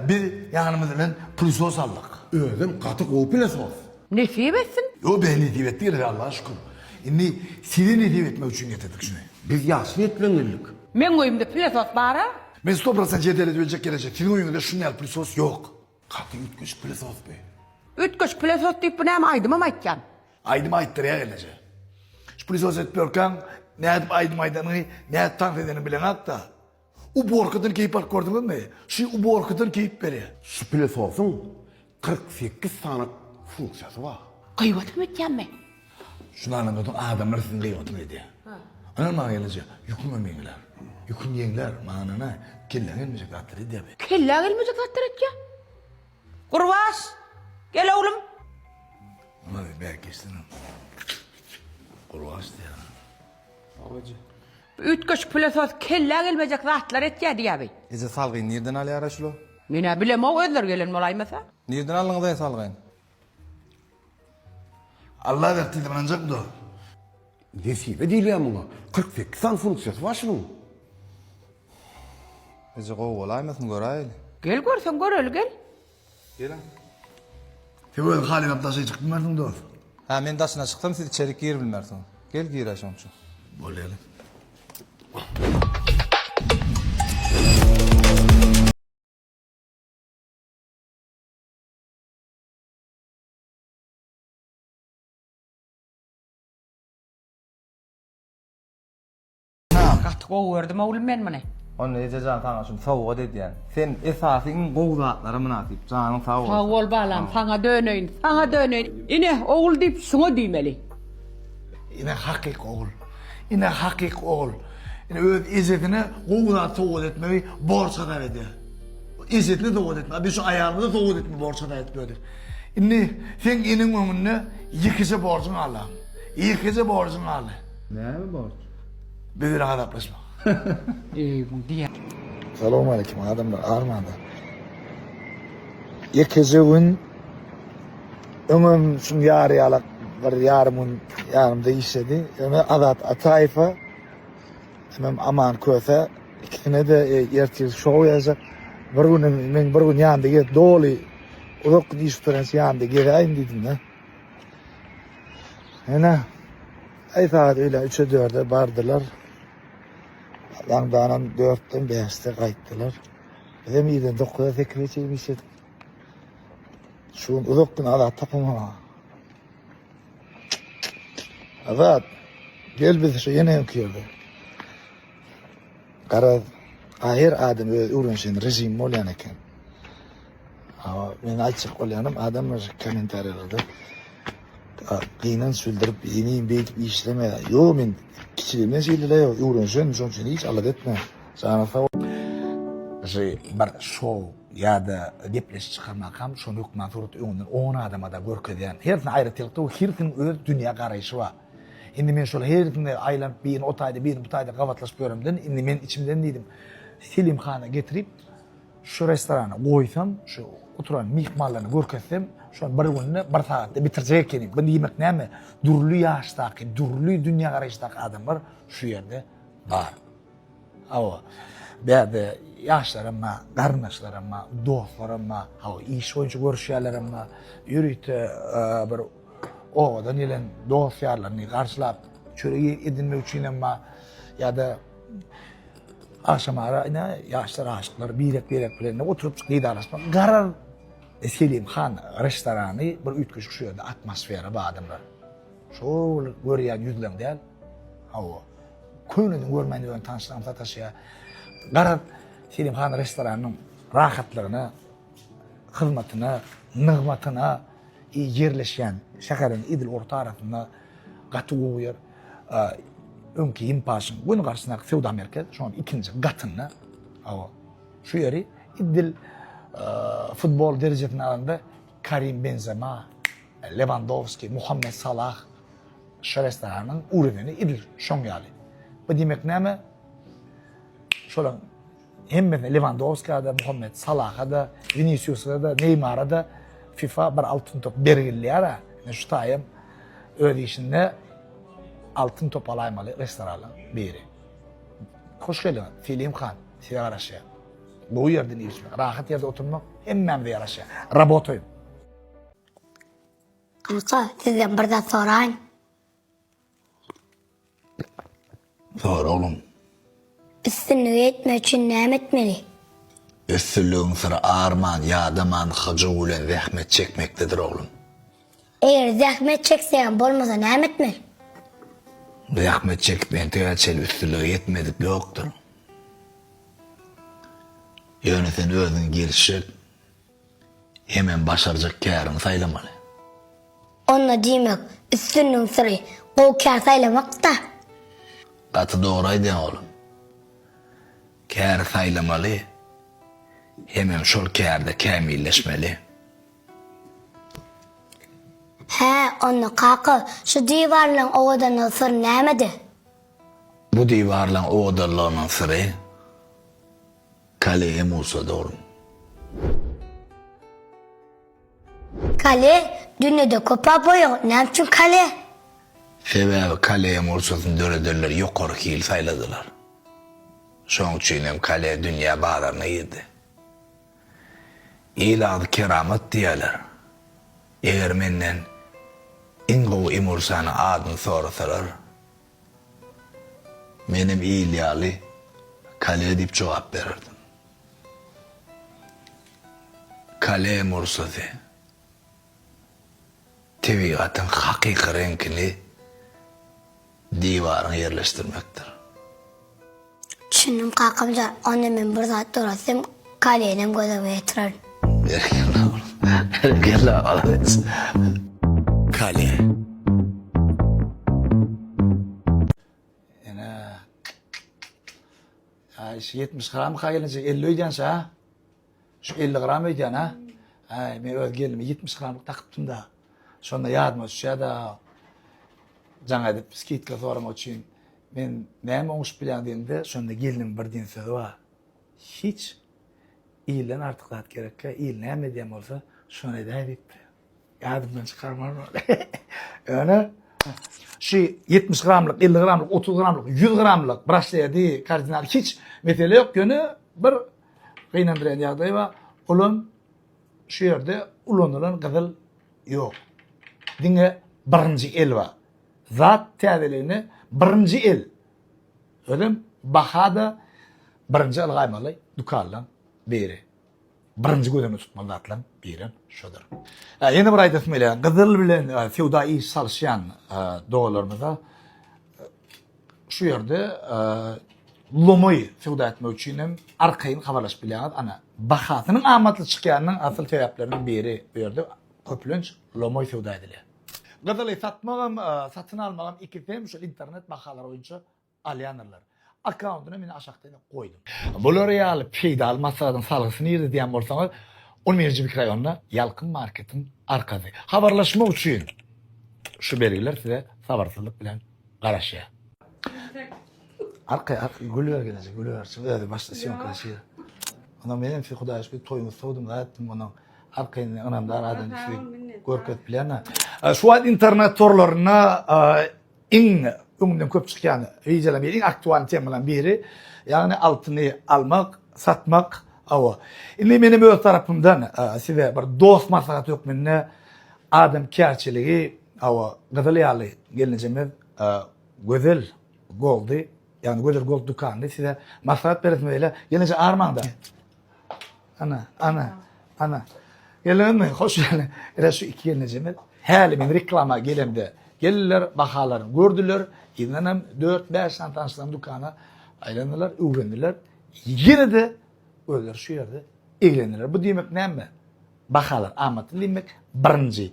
Biz ýanymyz bilen pylsos aldyk. Özem gaty gowy pylesos. Nesip etsin. Ýok bize nesip etdi geldi Allaha şükür. Indi size nesip etmek üçin getirdik şuny. Biz ýagşy niýet bilen geldik. Meň öýümde pylesos bar-a. Men sto prosent jedel edip biljek gelejek. Siziň öýüňizde şuny ýaly pylesos ýok. Gaty üýtgeşik pylesos bu. Üýtgeşik pylesos diýip bu näme aýdymam aýtýan. Aýdym aýtdyrýar gelneje. Şu pylesos edip ýörkäň nädip aýdym aýdanyňy, nädip tans edeniňi bileňak-da. Uborkadan keýp alyp gördüňizmi? Şu uborkadan keýp berýär. Şu pylesosyň 48 sany funksiýasy bar. Gyýbatam etýänmi? Şuny alandan soň adamlar siziň gyýbatyňyzy edýär. Ynam maňa gelneje, ýüküňem ýeňlär. Ýüküň ýeňlär, maňa kellä gelmejek zatlar edýär. Kellä gelmejek zatlar etýär? Gurbaş, gel oglum. Aman bäk geçsin. Gurbaş diýýär. Hawa eje. Bu üýtgeşik pülesos kellä gelmejek zatlar etýär diýýär bi. Eje salgyny nirden alýara şular? Men-ä bilemok özleri gelen bolaýmasa. Nirden aldyňyz-aý salgyny? Allah berdi diýdim ynanjakmy dost? Nesibe diýilýär muňa. 48 sany funksiýasy bar şunuň. Eje gowy bolaýmasyn göräýeli. Gel görseň göreli gel. Geliň. Sen özüň halyňap daşary çykyp bilmersiň dost. Hä men daşyna çyksam siz içerik girip bilmersiňiz. Gel giräý şoň üçin. Bolýaly. Gaty gowy gördüm oglum men muny. Onda ejejan saňa şuny sowgat edýän. Sen esasy iň gowy zatlara mynasyp. Janyň sag bolsun. Sag bol balam, saňa döneýin, saňa döneýin. Ine, ogul diýip şuňa diýmeli. Ine hakyky ogul. Ine hakyky ogul. Ine öz ejesine gowy zat sowgat etmegi borç hasap edýär. Ejesine sowgat etme. Biz şu aýalymyza sowgat etme borç hasap edip ýördük. Indi seň eneň öňünde ýekeje borjuň galdy. Ýekeje borjuň galdy. Näme borç? Biz bilen hasaplaşma. Eý, bu diýä. Salowmaleýkim adamlar armanda. Ýekeje gün öňem şuň ýary ýalak bir ýarym gün ýanymda işledi. Ýöne Azat Ataýewa hemem Aman Köse ikisine-de e, ertir şou ýazjak. Bir gün men bir gün ýanynda gezip doly uzak gün iş gutarança ýanynda gezäýin diýdim-de. Ene Aý sagat öýlän üçe dörde bardylar. Daňdanam dörtden bäşde gaýtdylar. Bizem irden dokuza sekize çenli işledik. Şu gün uzak gün Azat tapamam. Azat, gel biz şu ýene öňki ýerde. Garaz, her adam öz öwrenişen rejimi bolýan eken. Ama men aýtjak bolýanym adamlar kommentariýalarda gynanç bildirip, inim beýdip işleme. Ýok, men kiçiligimden şeýle ýok, öwrenişen, şonuň üçin hiç alada etme. Janyň sag Şu bir şou ýa-da gepleşik çykarmakam şony hökman suratda öňünden on adama-da görkezýän. Hersine aýratynlykda we hersiniň öz dünýä garaýşy bar. Indi men şol hersine aýlanyp birini o taýda, birini bu taýda gabatlaşyp ýöremden, indi men içimden diýdim, Selim hana getirip, Şu restorana goýsam, şu oturan myhmanlaryna görkezsem, şony bir günde, bir sagatda bitirjek ekenim. Bu diýmek näme? Dürli ýaşdaky, dürli dünýägaraýyşdaky adamlar şu ýerde bar. Hawa, bärde ýaşlaram bar, garyndaşlaram bar, dostlaram bar, hawa, iş boýunça görüşýänlerem bar. Ýörite bir obadan gelen dost-ýarlaryny garşylap, çörek edinmek üçinem bar. Ýa-da Agşamara ine ýaşlar aşyklar birek-birek bilen oturyp didarlaşmak. Garar Selim han restorany bir üýtgeşik şu ýerde atmosfera bar adamlar. Şol görýän ýüzleň däl. Hawa. Köneden görmän ýören tanyşlarym sataşýar. Garar Selim han restoranynyň rahatlygyna, hyzmatyna, nygmatyna ýerleşýän şäheriň edil orta arasynda gaty gowy ýer. Öňki Ýimpaşyň göni garşysyndaky söwda merkez, şonuň ikinji gatynda. Hawa. Şu ýeri edil futbol derejesinde alanda Karim Benzema, Lewandowski, Muhammed Salah şu restoranyň uroveni edil şoň ýaly. Bu diýmek näme? Şolaryň Hemmesine Lewandowskä-de, Muhammet Salaha-da, Winisiusa-da, Neýmara-da FIFA bir altyn top bergilýär-ä. Ine şu taýam öz işinde altyn top alaýmaly restoranlaryň biri. Hoş geldiňiz, Selim han, size garaşýar. Gowy ýerden iýip içmek, rahat ýerde oturmak hemmämize ýaraşýar. Rabotaýym. Kaka, sizden bir zat soraýyn. Sora oglum. Üstünlige ýetmek üçin näme etmeli? Üstünligiň syry arman, ýadaman hyjuw bilen zähmet çekmekdedir oglum. Eger zähmet çeksegem bolmasa näme etmeli? Zähmet çekip entegä çenli üstünlige ýetmedik ýokdur. Ýöne sen özüňe gelişjek hemem başarjak käriňi saýlamaly. Onda diýmek, üstünligiň syry gowy kär saýlamakda? Gaty dogry aýdýaň oglum. Käri saýlamaly hemem şol kärde kämilleşmeli. Hä, onda kaka, şu diwarlaň owadanlygy syry nämede? Bu diwarlaň owadanlygynyň syry Kale Musa dogrum. Kale, dünýede köp-ä boýag, näme üçin kale? Sebäbi Kale Musasyny döredenler ýokary hil saýladylar. Şoň üçin hem Kale dünýä bazaryna girdi. Il agzy keramat diýýärler. Eger menden iň gowy emulsiýanyň adyny sorasalar, menem il ýaly Kale diýip jogap bererdim. Kale emulsiýasy tebigatyň hakyky reňkini diwaryňa ýerleşdirmekdir. Düşündim kakamjan, onda men bir zat döretdim, Kalenem göz öňüne getirerin. Berekella oglum. Berekella malades. Kale. Ene. Aý, şu 70 gram ka gelince 50 öýdýänşä, ha? Şu 50 gram öýdýän, ha? Aý, men öz gelinime 70 gramlyk dakypdym da. Şonda ýadyma düşýär-de, jaň edip skidka soramak üçin men näme oňuşyp bilýäň diýende, şonda gelniň bir diýen sözi bar. Hiç ilden artyk zat gerekkä, il näme edýän bolsa, şony edäý diýipdir. Ýadymdan çykarman ony. Ýöne şu 70 gramlyk, 50 gramlyk, 30 gramlyk, 100 gramlyk brasledi, kardinal hiç mesele ýok. Ýöne bir gynandyrýan ýagdaý bar. Olam şu ýerde ulanylan gyzyl ýok. Diňe birinji el bar. Zat täzeligine birinji el. Özem baha-da birinji ylgaýmaly dükanlaň biri. Birinji göz öňünde tutmaly zatlaň birem şodur. Ýene bir aýdasym gelýär. Gyzyl bilen söwda iş salyşýan doganlarymyza şu ýerde lomaý söwda etmek üçin hem arkaýyn habarlaşyp bilýäňiz. Ana, bahasynyň amatly çykýanynyň asyl sebäpleriniň biri bu ýerde köplenç lomaý söwda edilýär. Gyzyly satmagam, satyn almagam ikisi hem şol internet bahalary boýunça alýandyrlar. Akkauntyny men aşakda ine goýdum. Bular ýaly peýdaly maslahatyň salgysy nirde diýen bolsaňyz, on birinji mikroraýonda Ýalkym marketiň arkasy. Habarlaşmak üçin şu belgiler size sabyrsyzlyk bilen garaşýar. Arka, arka, gülüber gelejek, gülüber. Şu özi başda syýomka şir. Ondan menem sizi Hudaýa şükür toýuňyzy sowdum, zat etdim, ondan arkaýyn ynamdar adam sizi görkezip bilýän. Şu wagt internet torlarynda iň öňünden köp çykýan wideolaryň biri, iň aktual temalaryň biri, ýagny altyny almak, satmak, hawa. Indi menem öz tarapymdan size bir dost maslahaty hökmünde adamkärçiligi, hawa, gyzyl ýaly gelnejemiz Gözel Goldy, ýagny Gözel Gold dükanyny size maslahat beresim gelýär. Gelneje armaňda. Ana, ana, ana. Geldiňizmi? Hoş geldiň. Ine şu iki gelnejemiz häli men reklama gelemde geldiler, bahalaryny gördüler. Yzyndan hem 4-5 sany tanyşlaryň dükana aýlandylar, öwrendiler. Ýene-de özleri şu ýerde eglendiler. Bu diýmek näme? Bahalar amatly diýmek, birinji.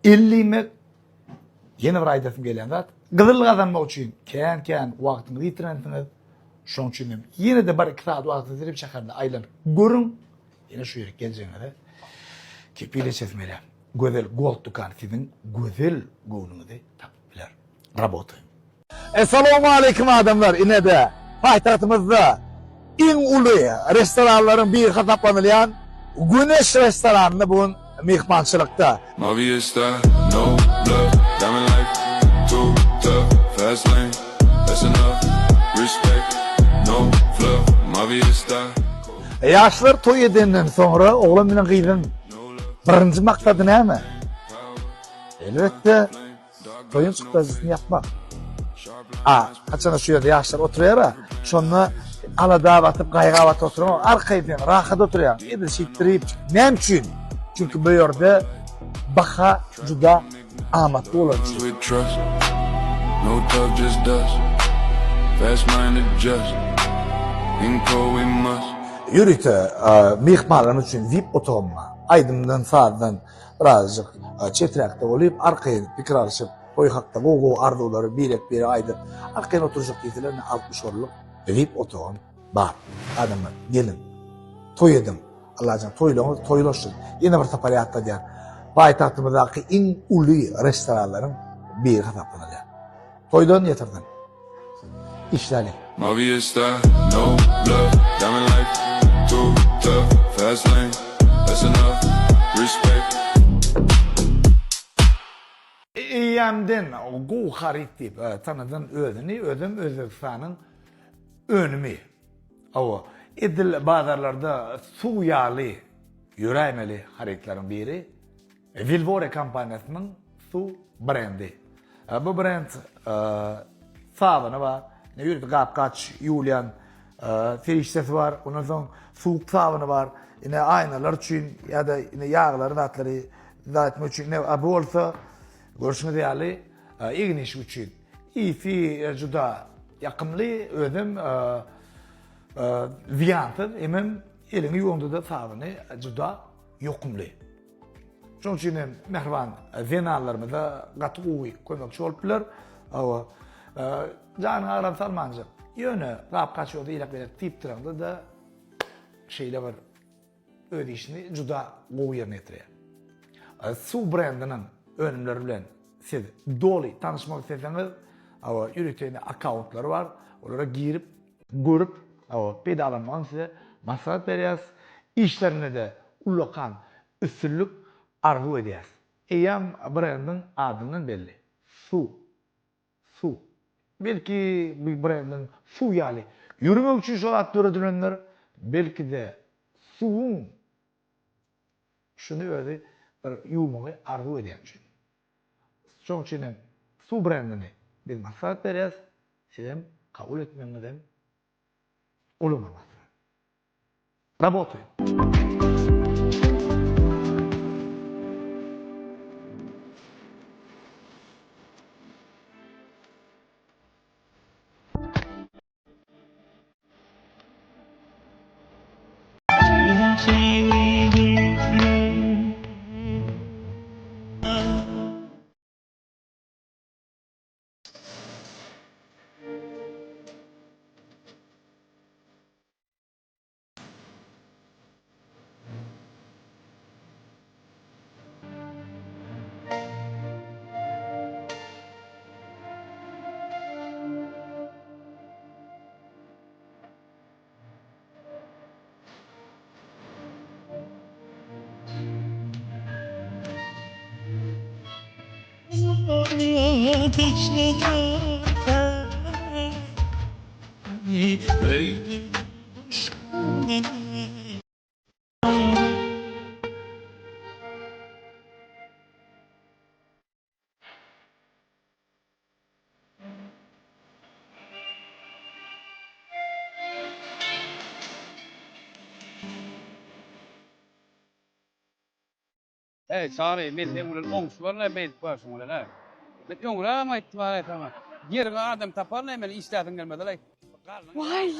El diýmek, Ýene bir aýdasym gelýän zat, gyzyl gazanmak üçin kän-kän wagtyňyzy ýitirensiňiz. Şonuň üçin hem ýene-de bir-iki sagat wagtyňyzy ýitirip şäherde aýlanyp görüň. Ýene şu ýere geljegiňize kepil eçesim gelýär. Gözel Gold dükany siziň gözel göwnüňizi tapyp biler. Rabotaýyn. Essalawmaleýkim adamlar inede paýtagtymyzda iň uly restoranlaryň biri hasaplanylýan Güneş restoranynda bu gün myhmançylykda. Ýaşlar toý edenden soňra oglan bilen gyzyň birinji maksady näme? Elbetde, toýuň çykdajysyny ýapmak. A, haçanda şu ýerde ýaşlar oturýar-a, şonda alada batyp, gaýga batyp oturanok, arkaýyn sen rahat oturýaň, edil şeýtdirip. Näme üçin? Çünki bu ýerde baha juda amatly bolany üçin. Ýörite myhmanlarymyz üçin VIP otagym bar. Aýdymdan, sazdan birazajyk çeträkde bolup, arkaýyn pikir alşyp, toý hakda gowy-gowy arzuwlary birek-birege aýdyp, arkaýyn oturjak diýseler, ine 60 orunlyk VIP otagym bar. Adamlar, geliň, toý ediň! Allajan toýlaryňyz toýlaşsyn. Ýene bir sapar ýatladýan. Paýtagtymyzdaky iň uly restoranlaryň biri hasaplanylýar. Toýdan ýetirsin. Işläliň. Mafia style, no love, diamond life, too tough, fast lane, that's enough, respect. Eýýämden gowy haryt diýip tanadan özüni, özem Özbegistanyň önümi. Hawa, edil bazarlarda suw ýaly ýöräýmeli harytlaryň biri Vilvore kompaniýasynyň suw brendi. Bu brend sabyny bar, ýörite gap-gaç ýuwulýan serişdesi bar, ondan soň suwuk sabyny bar, ine aýnalar üçin ýa-da ine ýaglary zatlary zat etmek üçin, ine bu bolsa görşüňiz ýaly egin-eşik üçin. Ysy juda ýakymly, özem zyýansyz, hemem eliňi ýuwaňda-da sabyny juda ýokumly. Şonuň üçin hem mähriban zenanlarymyza gaty gowy kömekçi bolup biler. Hawa, janyňa agram salmanjyk, ýöne gap-gaç ýolda eýläk-beýläk typdyraňda-da şeýle bir öz işini juda gowy ýerine ýetirýär. Suw brendiniň önümleri bilen siz doly tanyşmak isleseňiz, hawa, ýörite indi akkauntlary bar, olara girip, görüp, hawa, peýdalanmagyny size maslahat berýäris. Işlerinde-de ullakan üstünlik arzuw edýäris. Eýýäm brendiň adyndan belli, suw. Suw. Belki bu brendiň suw ýaly ýöremek üçin şol at döredilendir, belki-de suwuň şuny özi bir ýuwmagy arzuw edýän üçin. Şonuň üçin hem suw brendini biz maslahat berýäris, sizem kabul etmegiňizem uly bir maslahat. Rabotaýym. Eý, Çary, men seň bilen oňşubaryn-a beýdip barşyň bilen-ä. Men öňrägem aýtdym araý saňa. Ýeriňe adam taparyn-aý men işläsiň gelmese-laý. Waý,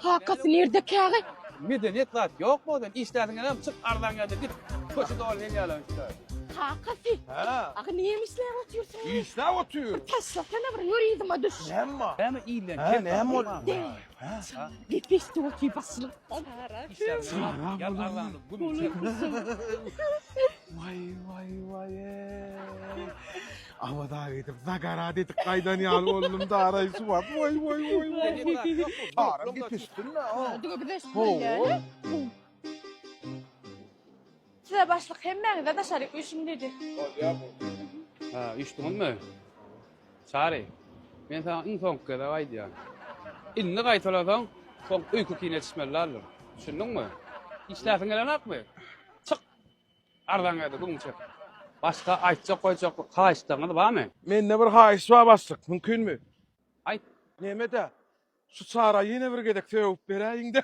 kakasy nirde kägi? Medeniýet zat ýok bu sen işläsiň gelem çyk arzaň gelse git. Köçe doly sen ýaly işlär. Kakasy. Hä. Aga näme işläp otyrsyň? Işläp otyr. Taşlasana bir ýör yzyma düş. Näme? Näme ilden Hä, näme boldy? Gepleşdi otyr başlyk. Waý waý waý eý. Awaza gidip zagarat edip gaýdan ýaly boldum daraý şu wagt. Waý waý waý waý. Aram gepleşipdim-de. Size başlyk hemmäňize daşaryk üýşüň diýdi. Ha, üýşdüňizmi? Çary, men saňa iň soňky gezek aýdýan. Indi gaýtalasaň, soň öýke-kine etişmeli däldir. Düşündiňmi? Işläsiň gelenokmy? Çyk! Arzaň gelse göwün çek. Başga aýtjak goýjak haýyşlaryňyz barmy? Mende bir haýyş bar başlyk, mümkinmi? Aýt. Neme-de, şu çara ýene bir gezek sögüp beräýiň-de.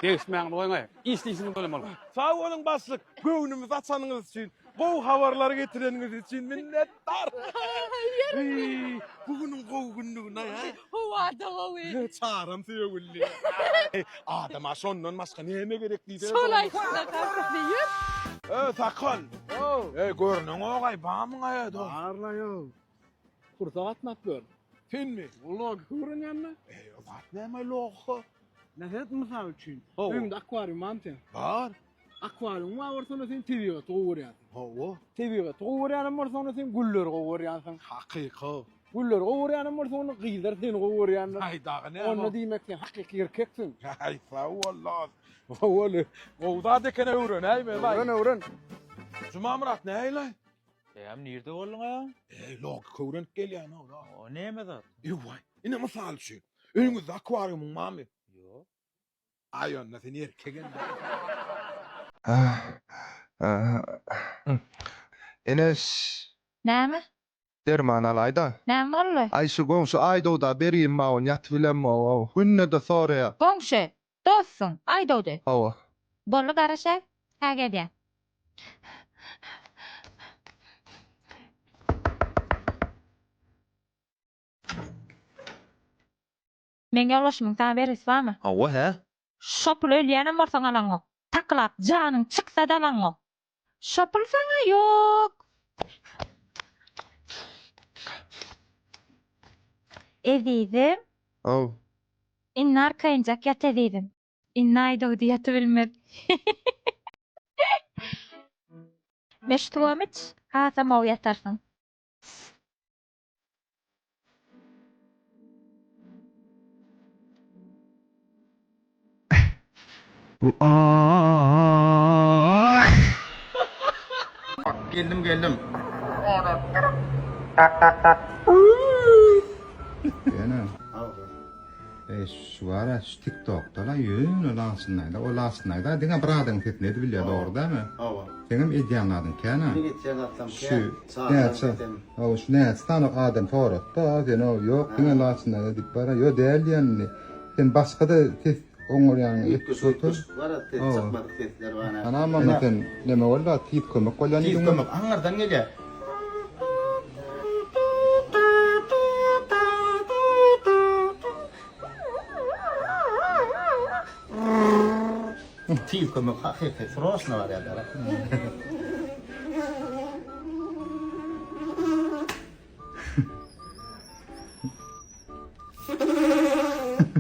Degişmäňizi goýuň-aý. Işli işiňizi bilen boluň. Sag boluň başlyk, göwnümizi açanyňyz üçin, gowy habarlar getireniňiz üçin minnetdar. Eý, bu günüň gowy günlügini-aý, hä? Howa-da gowy. Çaram sögüldi. Adama şondan başga näme gerek diýsene. Şol aýtsa kakasy ýör. Öý, sakal. Öý, görneňok-aý, barmyň-aý, dost? Barla-ýow. Kursa gatnap gör. Senmi? Logika öwrenýän-dä. Eý, o zat näme logika? Nähili mysal üçin? Hawa. Öýüňde akwarium barmy seň? Bar. Akwariumyň bar bolsa onda sen tebigaty gowy görýänsiň. Hawa. Tebigaty gowy görýänem bolsaň onda sen gülleri gowy görýänsiň. Hakyky. Gülleri gowy görýänem bolsaň onda gyzlar seni gowy görýändir. Aý dagy näme? Onda diýmek sen hakyky erkeksiň. Aý sag bol dost. Gowy gowy zat eken öwrenäýme baý. Öwren öwren. Jumamyrat nähili? Eýäm nirde bolduň aýa? Eý logika öwrenip gelýän ow. O näme zat? Ewaý. Ine mysal üçin. Öýüňizde akwariumyň barmy? Ýok. Aý onda sen erkegem däl. Ene Näme? Derman alaýda. Näme boldy? Aý şu goňşy Aýdogda bergim bar ony ýatyp bilemok-ow. Günde-de soraýar. Goňşy, dostuň, Aýdogdy. Hawa. Boldy garaşaý, hä gelýän. Meň ýoldaşymyň saňa bergisi barmy? Hawa, hä? Şo puly ölýänem bolsaň alaňok. Takylap janyň çyksa-da alaňok. Şo pul saňa ýok. Ezizim. Haw. Indi arkaýynjak ýat ezizim. Indi Aýdogdy ýatybilmez. Meştugam iç, hasam gowy ýatarsyň. Geldim geldim. Ýene. Eý şu bara şu TikTokda la ýöne laçyndaýda o laçyndaýda diňe bir adamyň sesini edip bilýär dogry dälmi? Hawa. Seňem edýän zadyň kän-ä. Meň etýän zatlam Şu kän. Çagalarym näçe sesem. hawa şu näçe sany adam soratda sen o ýok diňe laçyndaýda diýip bara ýo däl diýen indi. Sen başga-da ses oňarýaň Üýtgeşik üýtgeşik bar ses çykmadyk sesler bar. Anam onda sen neme bolda tiz kömek bolýan Tiz kömek aňyrdan gelýär. Tiz kömek hakyky sroçno barýarlar.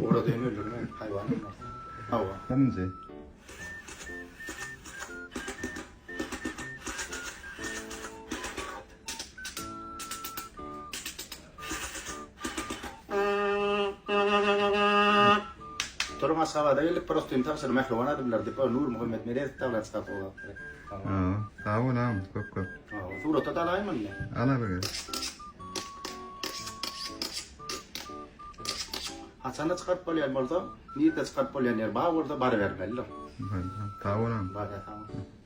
Ugradyny öldürme, haýwan bolmasa. Hawa. Birinji. Torum Aşgabada geldik, prostyny tabşyr, mähriban adamlar diýip, Nurmuhammet Meredow tablan çykaryp ugrapdyr. Hawa, sag bol agam, köp köp. Hawa, surata-da alaýyn indi. Ala bir. Haçanda çykaryp bolýan bolsa, nirde çykaryp bolýan ýer bar bolsa barybermelidir. Sag bol agam. Barýa sag bol.